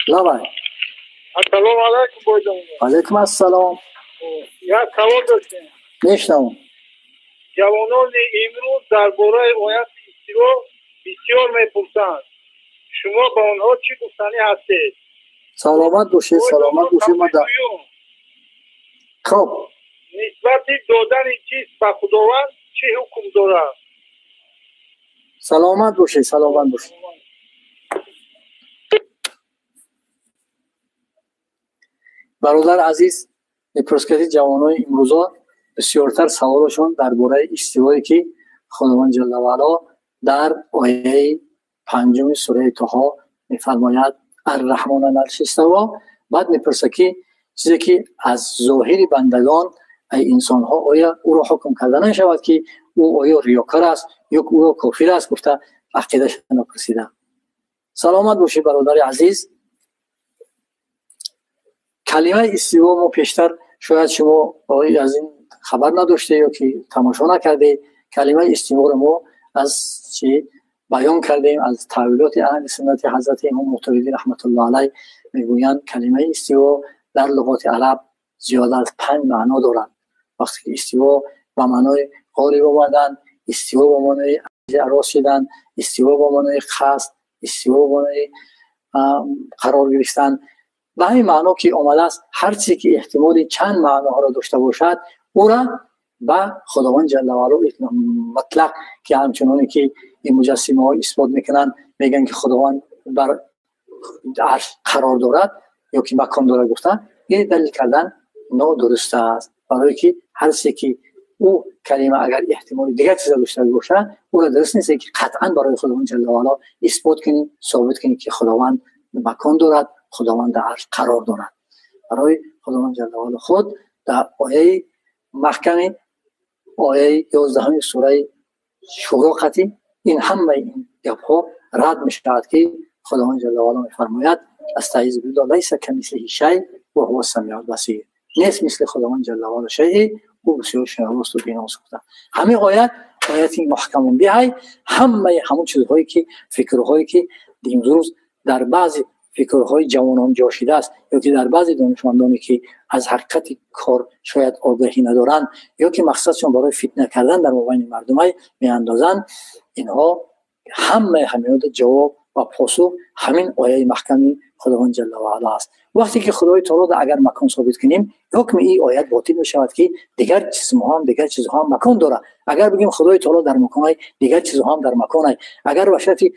Лавай. Ассалому алайкум, бойдон. Алайкум ассалом. Як савол доштем. Мешнавам. Ҷавонони имрӯз дар бораи ояти истиво бисёр мепурсанд. Шумо ба онҳо чӣ гуфтанӣ ҳастед? Саломат бошед, саломат бошед. Хоб. Нисбати додани ҷисм ба Худованд чӣ ҳукм дорад? Саломат бошед, саломат бошед. Бародар азиз, мепурсад ки ҷавонони имрӯза бисёртар саволашон дар бораи истивое ки Худованд ҷалла ва ало дар ояи панҷуми сураи Тоҳо мефармояд Ар-Раҳмон алал арши иставо. Баъд мепурсад ки чизе ки аз зоҳири бандагон ай инсонҳо оя ӯро ҳукм карда нашавад ки ӯ оё риёкар аст ё ӯро кофир аст гуфта ақидаашро пурсида. Саломат бошед, бародари азиз. Калимаи истиво мо пештар шояд шумо аз ин хабар надоште ё ки тамошо накарде. Калимаи истиворо мо аз чӣ баён кардем, аз таъвилоти аҳли суннати ҳазрати имом Мотуридӣ раҳматуллоҳ алайҳ мегӯянд калимаи истиво дар луғоти араб зиёда аз 5 маъно дорад. Вақте ки истиво ба маънои ғолиб омадан, истиво ба маънои рост шудан, истиво ба маънои қасд, истиво ба маънои қарор гирифтан, ба ҳамин маъно ки омадааст, ҳар чизе ки эҳтимоли чанд маъноҳоро дошта бошад, ӯра ба Худованд ҷалла ва ало мутлақ, ки ҳамчуноне ки ин муҷассимаҳо исбот мекунанд, мегӯянд ки Худованд бар арш қарор дорад ё ки макон дорад гуфта, ин далил кардан нодуруст аст. Барое ки ҳар чизе ки ӯ калима агар эҳтимоли дигар чиза дошта бошад, ӯро дуруст нест ки қатъан барои Худованд ҷалла ва ало исбот кунӣ, собит кунӣ ки Худованд макон дорад, Худованд дар арш қарор дорад. Барои Худованд ҷалла ва ало худ дар ояи маҳками ояи 11 сураи Шӯро қатъи ин ҳамаи ин гапҳо рад мешавад ки Худованд ҷалла ва ало мефармояд астаизу биллоҳ лайса камислиҳи шай ва ҳува самиул басир. Нест мисли Худованд ҷалла ва ало шайъе, ӯ бисёр шунавост ва биност гуфта. Ҳамин оят ояти маҳкамун биҳай ҳамаи ҳамон чизҳое ки фикрҳое ки имрӯз дар баъзе фикрҳои ҷавонон ҷо шудааст ё ки дар баъзе донишмандоне ки аз ҳақиқати кор шояд огаҳӣ надоранд ё ки мақсадшон барои фитна кардан дар мобайни мардумай меандозанд, инҳо ҳамаи ҳаминода ҷавоб ва посух ҳамин ояи маҳками Худованд ҷалла ва ало аст. Вақте ки Худои таоло агар макон собит кунем, ҳукми ин оят ботил мешавад ки дигар ҷисмҳо ҳам дигар чизҳо ҳам макон дорад. Агар бигӯем Худои таоло дар маконай, дигар чизҳо ҳам дар маконай. Агар ба шарти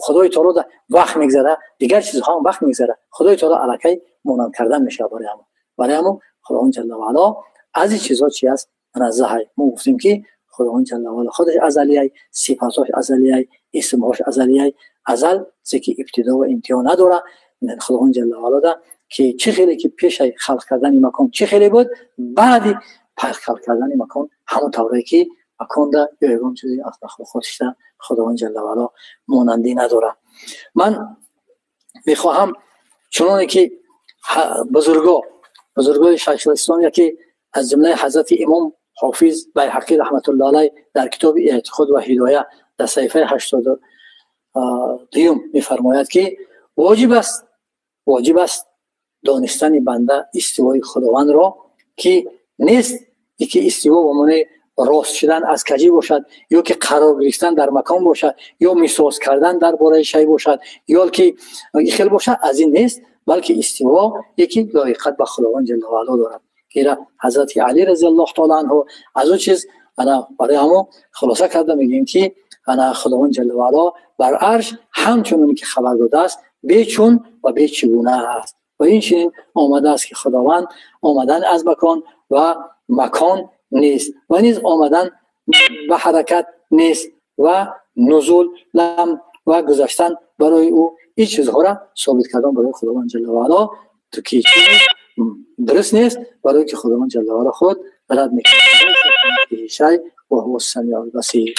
Худои таоло вақт мегзара, дигар чизҳо ҳам вақт мегзара. Худои таоло аллакай монанд кардан мешавад барои ҳамон. Барои ҳамон Худованд ҷалла ва ало аз ин чизҳо чи аст? Муназзаҳай. Мо гуфтем ки Худованд ҷалла ва ало худаш азалияй, сифатҳош азалияй, исмҳош азалияй. Азал чизе ки ибтидо ва интиҳо надорад. Худованд ҷалла ва ало ки чӣ хеле ки пешаи халқ кардани макон чӣ хеле буд, баъди халқ кардани макон ҳамон тавре ки маконда ё ягон чизе аз махлуқотишда Худованд ҷалла ва ало монандӣ надорад. Ман мехоҳам чуноне ки бузургои шайхулислом яке аз ҷумлаи ҳазрати имом Ҳофиз Байҳақӣ раҳматуллоҳ алайҳ дар китоби Эътиқод ва ҳидоя дар саҳифаи 82 мефармояд ки воҷиб аст донистани банда истивои Худовандро, ки нест ки истиво ба маънои рост шудан аз каҷӣ бошад ё ки қарор гирифтан дар макон бошад ё мисоз кардан дар бораи шай бошад ё ки хел бошад, аз ин нест, балки истиво яке лоиқат ба Худованд ҷалла ва ало дорад. Ки ҳазрати Алӣ разияллоҳу таоло анҳу аз он чиз ана барои ҳамон хулоса карда мегӯем ки ана Худованд ҷалла ва ало бар арш ҳамчунон ки хабар додааст бечун ва бечигуна аст. Ва инчунин омадааст ки Худованд омадан аз макон ва макон нест ва низ омадан ба ҳаракат нест ва нузул лам ва гузаштан барои ӯ. Ин чизҳоро собит кардан барои Худованд ҷалла ва ало то ки дуруст нест, барои ки Худованд ҷалла ва ало худ рад мекунад. Шай ва ҳува самиул басир.